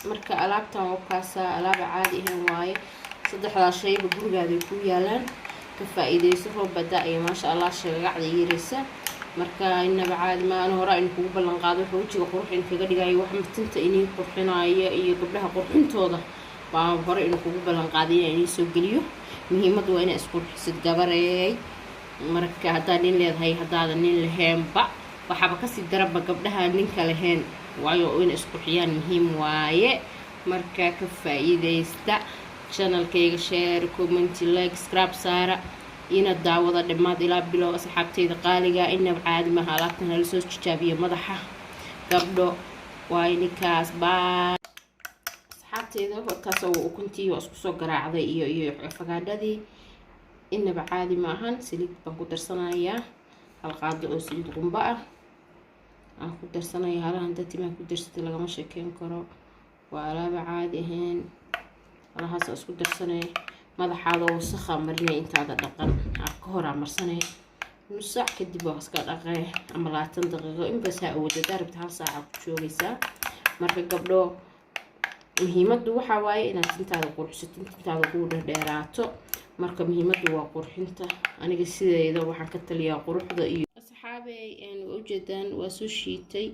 Marka alaabtan waa kaasaa, alaaba caadi ahayn waaye. Saddexdaa shayba gurigaaday ku yaalaan, ka faa-iideyso. Roob badaa iyo maasha Allah shagagacda yeeraysa. Marka inaba caadi ma ana hore aynu kugu ballan qaado, wuxuu wejiga qurux in kaga dhigayo, wax tinta inii qurxinaayo iyo gabdhaha qurxintooda baa hore inuu kugu ballan qaaday inaan inii soo geliyo. Muhiimaddu waa inaa isqurxisid, gabareey. Marka haddaad nin leedahay, haddaadan nin laheenba, waxaaba kasii daraba gabdhaha ninka lahayn, waayo inay isqurxiyaan muhiim waaye. Marka ka faa-iideysta channelkayga, share, comment, like, subscribe saara, ina daawada dhammaad ilaa bilow. Asxaabteyda qaaliga, inaba caadi maha alaabtan, hala soo jijaabiyo madaxa, gabdho. Waa ninkaas baa, asxaabteyda. Taas oo ukuntii waa isku soo garaacday iyo afagaadhadii, inaba caadi ma ahan. Saliid baan ku darsanayaa, hal qaado oo saliid qumbo ah aan ku darsanaya. Halahan dad timaha ku darsatay lagama sheekeyn karo, waa alaaba caadi ahayn. Halahaas isku darsanay, madaxaada oo wasakha marinay, intaada dhaqan ka horaa marsanay, nus saac kadib waa iska dhaqay ama 20 daqiiqo inbas ha awood. Hadaa rabta hal saaca ku joogaysaa. Marka gabdho, muhiimaddu waxaa waaye inaad tintaada qurxisato, tintaada kuu dherdheeraato. Marka muhiimaddu waa qurxinta. Aniga sideeda waxaan ka taliyaa quruxda. Iyo asxaabey, waa ujeedaan, waa soo shiitay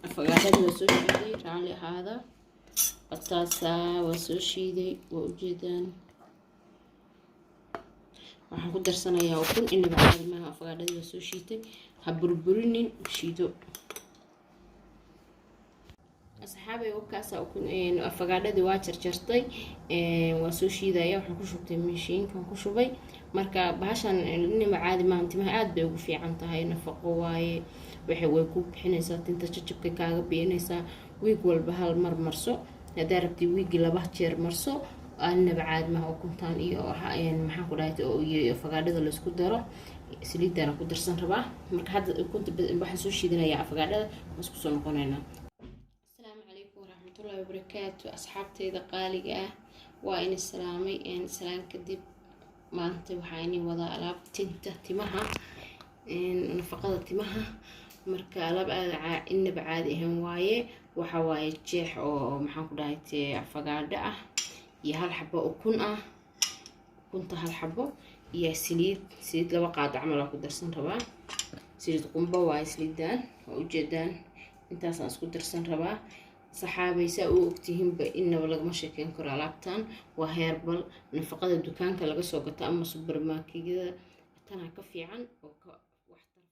afagaadhadii, waa soo shiiday, raalli ahaada. Bataasaa waa soo shiiday, waa ujeedaan. Waxaan ku darsanayaa ukun. Inaba caadi maaha. Afagaadhadii waa soo shiitay, ha burburinin, shiido. Asxaabay, wakaasa ukun afagaadhadii waa jarjartay, waa soo shiidaya. Waxaan ku shubtay mashiinkan ku shubay. Marka bahashan inaba caadi maaha, timaha aada bay ugu fiican tahay, nafaqo waaye. Waxay way ku bixinaysaa tinta, jajabkay kaaga biinaysaa. Wiig walba hal mar marso, haddaa rabtay wiigi laba jeer marso. Inaba caadi maaha. Ukuntaan iyo maxaan ku dhahay iyo afagaadhada laysku daro, saliidana ku darsan rabaa. Marka hadda ukunta waxaan soo shiidanayaa, afagaadhada waan isku soo noqonaynaa. Asalaamu calaykum waraxmatullahi wabarakaatu, asxaabteyda qaaliga ah, waa ini salaamay. Salaan kadib, maanta waxaa ini wadaa alaab tinta, timaha, nafaqada timaha. Marka alaab aada inaba caadi ahaan waaye. Waxa waaye jeex oo maxaan ku dhahay tee afagaadho ah iyo hal xabo ukun ah, ukunta hal xabo iyo saliid, saliid 2 qaado camal aan ku darsan rabaa. Saliid qumbo waaye saliidan, waa ujeedaan. Intaasaan isku darsan rabaa. Saxaabay, saa u ogtihiinba, inaba lagama sheekeyn karo alaabtan. Waa herbal, nafaqada dukaanka laga soo gato ama supermarketyada tanaa ka fiican oo ka waxtar.